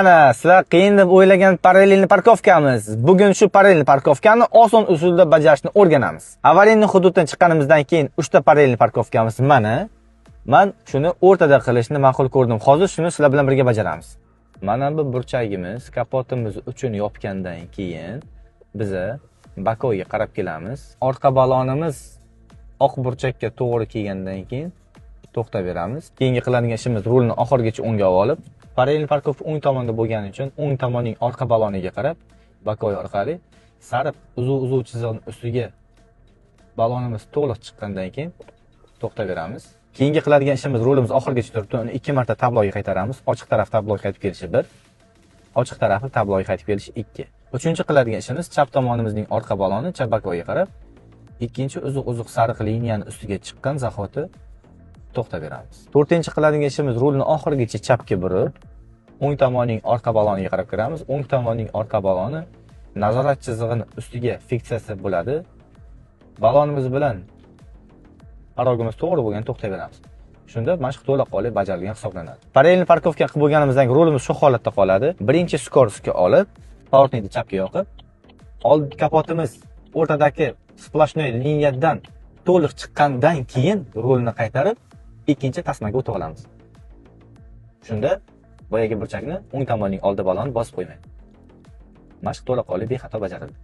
Mana sizlar qiyin deb o'ylagan параллельный парковка miz. Bugun shu параллельный парковка ni oson usulda bajarishni o'rganamiz. Аварийный hududdan chiqqanimizdan keyin 3 ta параллельный парковка miz mana. Men shuni o'rtada qilishni ma'qul ko'rdim. Hozir shuni sizlar bilan birga bajaramiz. Mana bu burchagimiz kapotimiz uchun yopgandan keyin biza боковой ga qarab kelamiz. Orqa balonimiz oq burchakka to'g'ri kelgandan keyin to'xtab beramiz. Keyingi qiladigan ishimiz rulni oxirigacha o'ngga olib, параллельный парковка o'ng tomonda bo'lgani uchun o'ng tomonning orqa baloniga qarab, боковой orqali sariq uzuv-uzuv chizig'ini ustiga balonimiz to'liq chiqqandan keyin to'xtab beramiz. Keyingi qiladigan ishimiz rulimiz oxirigacha turibdi, uni 2 marta tabloga qaytaramiz. Ochiq taraf tabloga qaytib kelishi 1, ochiq tarafi tabloga qaytib kelishi 2. Uchinchi qiladigan ishimiz chap tomonimizning orqa baloni chap боковой ga qarab, ikkinchi uzuq-uzuq sariq liniyani ustiga chiqqan zahoti to'xtab beramiz. To'rtinchi qiladigan ishimiz rulni oxirigacha chapga burib, o'ng tomonning orqa baloniga qarab kiramiz. O'ng tomonning orqa baloni nazorat chizig'ini ustiga fiksiyasi bo'ladi. Balonimiz bilan parogimiz to'g'ri bo'lgan to'xtab beramiz. Shunda mashq to'laqonli bajarilgan hisoblanadi. Параллельный парковка qilib bo'lganimizdan keyin rulimiz shu holatda qoladi. Birinchi скорость ga olib, поворотник ni chapga yoqib, old kapotimiz o'rtadagi сплошной liniyadan to'liq chiqqandan keyin rulni qaytarib, ikkinchi tasmaga o'tib olamiz. Shunda boyagi burchakni o'ng tomonning oldi baloni bosib qo'ymaydi. Mashq to'laqonli bexato bajarildi.